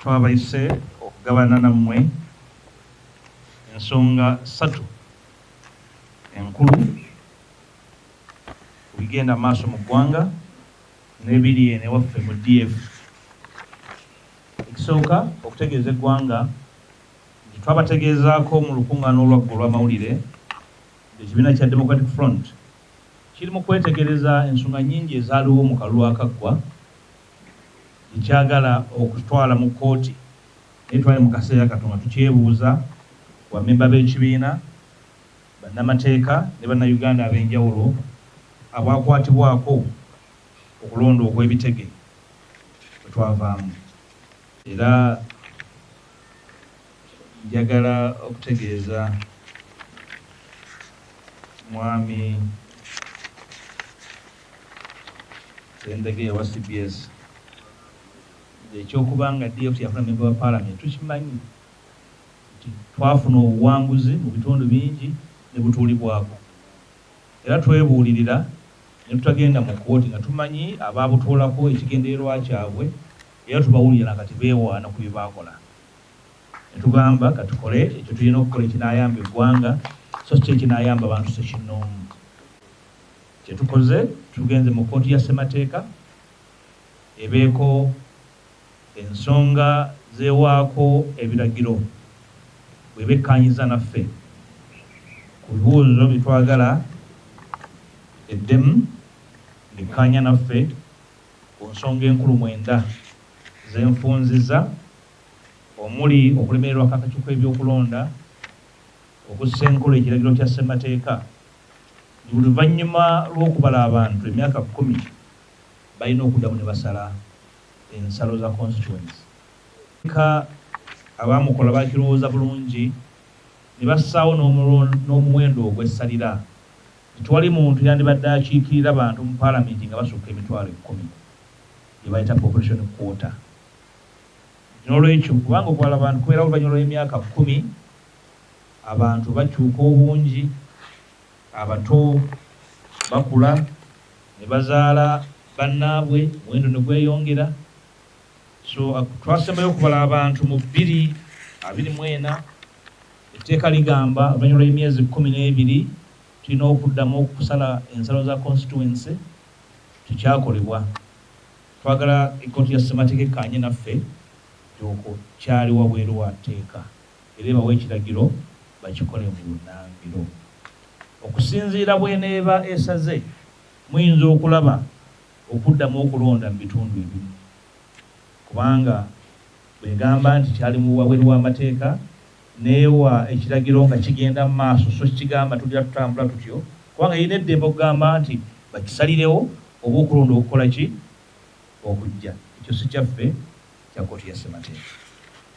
Twabayise okugabana nammwe ensonga ssatu enkulu ku bigenda mu maaso mu ggwanga n'ebiri eno ewaffe mu DF. Ekisooka, okutegeeza eggwanga nti twabategeezaako mu lukuŋŋaana olwaggo olw'amawulire nti ekibiina kya Democratic Front kiri mu kwetegereza ensonga nnyingi ezaaliwo mu kalulu akaggwa gye kyagala okutwala mu kkooti, naye twali mu kaseera kato nga tukyebuuza ku bammemba b'ekibiina, bannamateeka ne Bannayuganda ab'enjawulo abakwatibwako okulonda okw'ebitege bwe twavaamu. Era njagala okutegeeza Mwami Ssendegeya wa CBS ekyokuba nga DF yafuna memba wa Parliament, tukimanyi nti twafuna obuwanguzi mu bitundu bingi ne butuulibwako, era twebuulirira ne tutagenda mu kkooti nga tumanyi abaabutuulako ekigendererwa kyabwe, era tubawulira nakati beewaana ku bye baakola. Ne tugamba katukole ekyo tulina okukola ekinaayamba eggwanga, so si ekinaayamba abantu ssekinnoomu. Kye tukoze, tugenze mu kkooti ya ssemateeka ebeeko ensonga zeewaako ebiragiro bw'eba ekkaanyiza naffe ku bibuuzo bye twagala eddemu, ng'ekkaanya naffe ku nsonga enkulu mwenda zenfunziza, omuli okulemererwa kw'akakiiko k'ebyokulonda okussa enkola ekiragiro kya ssemateeka nti buli luvannyuma lw'okubala abantu emyaka 10 balina okuddamu ne basala ensalo za constituency. Ka abaamukola bakirowooza bulungi ne bassaawo n'omuwendo ogw'essalira nti tewali muntu yandibadde akiikirira bantu mu Paalamenti nga basukka 100,000, gye bayita population quota. N'olwekyo, kubanga okubala abantu kubeerawo oluvannyuma lw'emyaka 10, abantu bakyuka obungi, abato bakula ne bazaala bannaabwe, omuwendo ne gweyongera. So twasembayo okubala abantu mu 2024. Etteeka ligamba oluvannyuma lw'emyezi 12 tulina okuddamu okusala ensalo za constituency. Tekyakolebwa. Twagala ekkooti ya ssemateeka ekkaanye naffe nti okwo kyali wabweru wa tteeka, era ebawe ekiragiro bakikole mu bunnambiro. Okusinziira bw'eneeba esaze, muyinza okulaba okuddamu okulonda mu bitundu ebimu, kubanga bw'egamba nti kyali mu wabweru w'amateeka n'ewa ekiragiro nga kigenda mu maaso, so kigamba tugira tutambula tutyo, kubanga erina eddembe okugamba nti bakisalirewo oba okulonda okukola ki okujja. Ekyo si kyaffe, kya kkooti ya ssemateeka.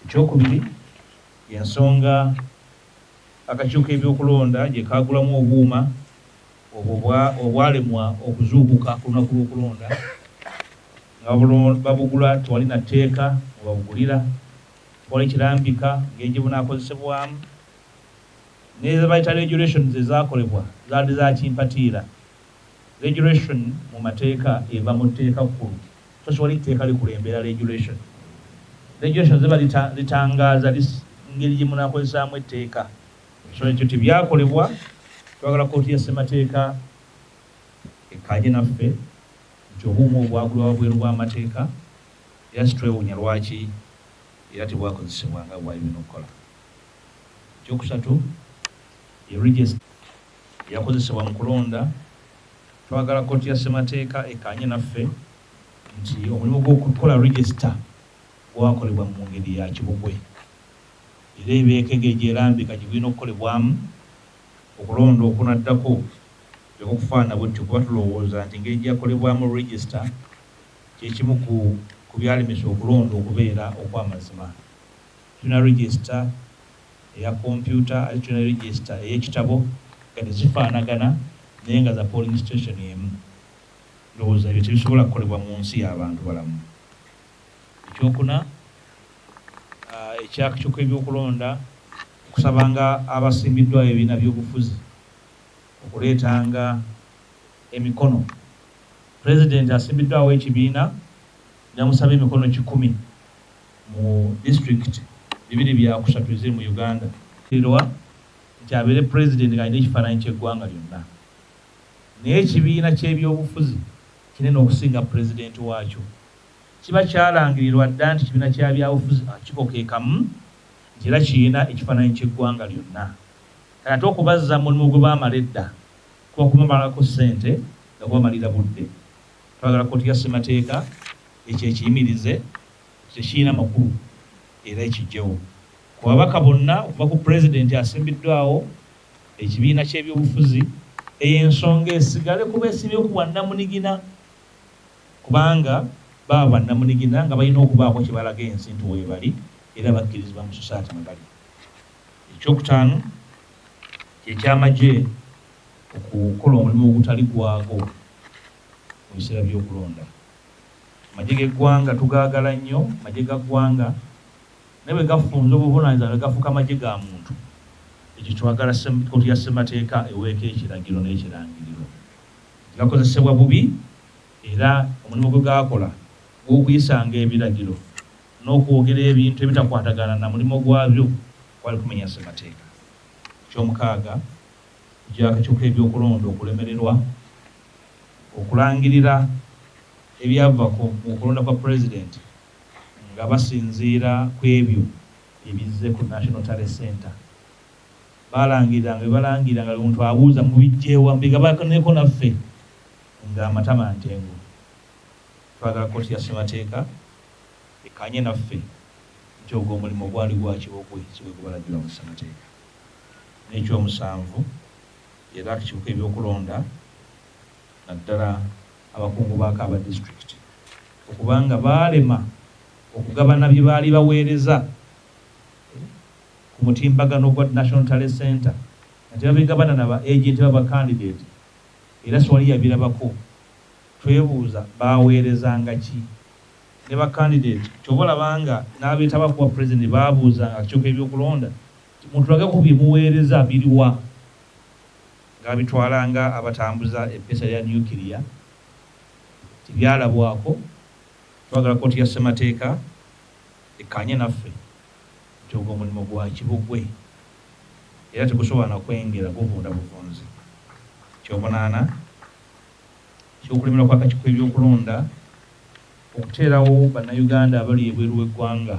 Ekyokubiri, y'ensonga akakiiko k'ebyokulonda gye kaagulamu obuuma obwo obwalemwa okuzuukuka ku lunaku lw'okulonda, nga babugula tewali na tteeka mwe babugulira, tewali kirambika ngeri gye bunaakozesebwamu, ne ze bayita regulations ezaakolebwa zaali za kimpatiira. Regulation mu mateeka eva mu tteeka kkulu, so siwali tteeka likulembera regulation. Regulation ziba litangaaza ngeri gye munaakozesaamu etteeka, so ekyo tebyakolebwa. Twagala kkooti ya ssemateeka ekkaanye naffe nti obuuma obwagulwa wabweru bw'amateeka, era sitwewuunya lwaki era tebwakozesebwa nga bwali bulina okukola. Ekyokusatu ye register eyakozesebwa mu kulonda. Twagala kkooti ya ssemateeka ekkaanye naffe nti omulimu gw'okukola register gwakolebwa mu ngeri ya kibugwe, era ebeeko engeri gy'erambika gye gulina okukolebwamu, okulonda okunaddako kuleke okufaanana bwetyo, kuba tulowooza nti engeri gye yakolebwamu register kye kimu ku byalemesa okulonda okubeera okw'amazima. Tulina register eya kompyuta, ate tulina register ey'ekitabo, nga tezifaanagana naye nga za polling station emu. Ndowooza ebyo tebisobola kukolebwa mu nsi y'abantu balamu. Ekyokuna, eky'akakiiko k'ebyokulonda okusabanga abasimbiddwawo ebibiina by'obufuzi okuleetanga emikono. Pulezidenti asimbiddwawo ekibiina ne bamusaba emikono 100. Mu disitulikiti 2 3 eziri mu Uganda rwa nti abeere pulezidenti ng'alina ekifaananyi ky'eggwanga lyonna, naye ekibiina ky'ebyobufuzi kinene okusinga pulezidenti waakyo. Kiba kyalangirirwa dda nti kibiina kya byabufuzi, akakiiko ke kamu, nti era kirina ekifaananyi ky'eggwanga lyonna. Kati ate okubazza mu mulimu gwe baamala edda kuba kubamalako ssente nga kubamalira budde. Twagala kkooti ya ssemateeka ekyo ekiyimirize, tekirina makulu era ekiggyewo. Ku babaka bonna okuva ku pulezidenti asimbiddwawo ekibiina ky'ebyobufuzi, eyo ensonga esigale kuba esimbyewo ku bwannamunigina, kubanga baba bannamunigina nga balina okubaako kye balaga ensi nti weebali era bakkirizibwa mu society mwe bali. Ekyokutaano kyekyamagye okukola omulimu ogutali gwago mu biseera by'okulonda. Amagye g'eggwanga tugaagala nnyo, magye ga ggwanga, naye bwe gafunza obuvunaanyizibwa ne gafuuka magye ga muntu, ekyo twagala kkooti ya ssemateeka eweeko ekiragiro n'ekirangiriro nti gakozesebwa bubi era omulimu gwe gakola gw'okuyisanga ebiragiro n'okwogera ebintu ebitakwatagana na mulimu gwabyo kwali kumenya ssemateeka. Ekyomukaaga, kugyakakiiko k'ebyokulonda okulemererwa okulangirira ebyava mu kulonda kwa pulezidenti nga basinziira ku ebyo ebizze ku National Tally Center. Balangirira nga bebalangirira nga buli muntu abuuza mubiggyewa, mubigabaneko naffe, nga amatama ntengo. Twagala kkooti ya ssemateeka ekkaanye naffe nti ogwo omulimu gwali gwa kibogwe, si gwe gubalagirwa mu ssemateeka. N'ekyomusanvu, era akakiiko k'ebyokulonda naddala abakungu baako aba disitulikiti okubanga baalema okugabana bye baali baweereza ku mutimbagano gwa National Tally Center nga tebabigabana na ba agenti baba candidate, era siwali yabirabako. Twebuuza baaweerezanga ki ne ba candidate? Ky'oba olaba nga n'abeetaba kuwa pulezidenti baabuuzanga akakiiko k'ebyokulonda nti mutulageko bye muweereza biriwa, nga babitwala nga abatambuza eppeesa lya nuclear, tibyalabwako. Twagala kkooti ya ssemateeka ekkaanye naffe nti ogwo omulimu gwa kibogwe era tegusobola na kwengera, guvunda buvunzi. Kyomunaana, ekyokulemerwa kw'akakiiko k'ebyokulonda okuteerawo bannayuganda abali ebweru w'eggwanga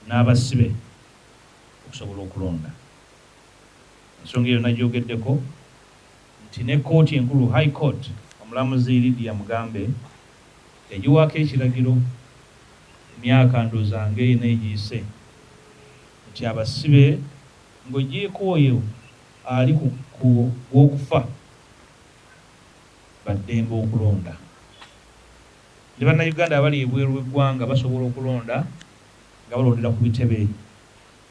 n'abasibe okusobola okulonda. Ensonga eyo nagyogeddeko nti ne kkooti enkulu, High Court, omulamuzi Lydia Mugambe yagiwaako ekiragiro emyaka ndowooza ng'ena egiyise nti abasibe, ng'oggyeeko oyo ali ku gw'okufa, baddembe okulonda. Ne bannayuganda abali ebweru w'eggwanga basobola okulonda nga balondera ku bitebe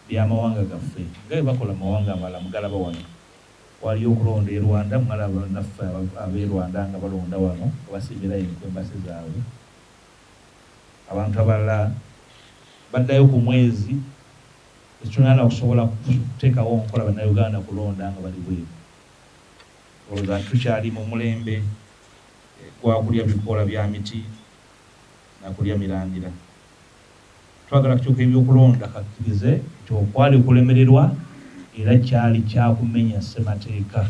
by'amawanga gaffe nga bwe bakola mu mawanga amalala. Mugalaba wano waliyo okulonda e Rwanda, mwalaba bannaffe ab'e Rwanda nga balonda wano nga basimbye layini ku embassy zaabwe. Abantu abalala baddayo ku mwezi ekitunana okusobola kuteekawo nkola bannayuganda kulonda nga bali bweru. Olowooza nti tukyali mu mulembe gwa kulya bikoola bya miti na kulya mirandira. Twagala kukyuka ebyokulonda kakkirize nti okwali kulemererwa era kyali kyakumenya ssemateeka.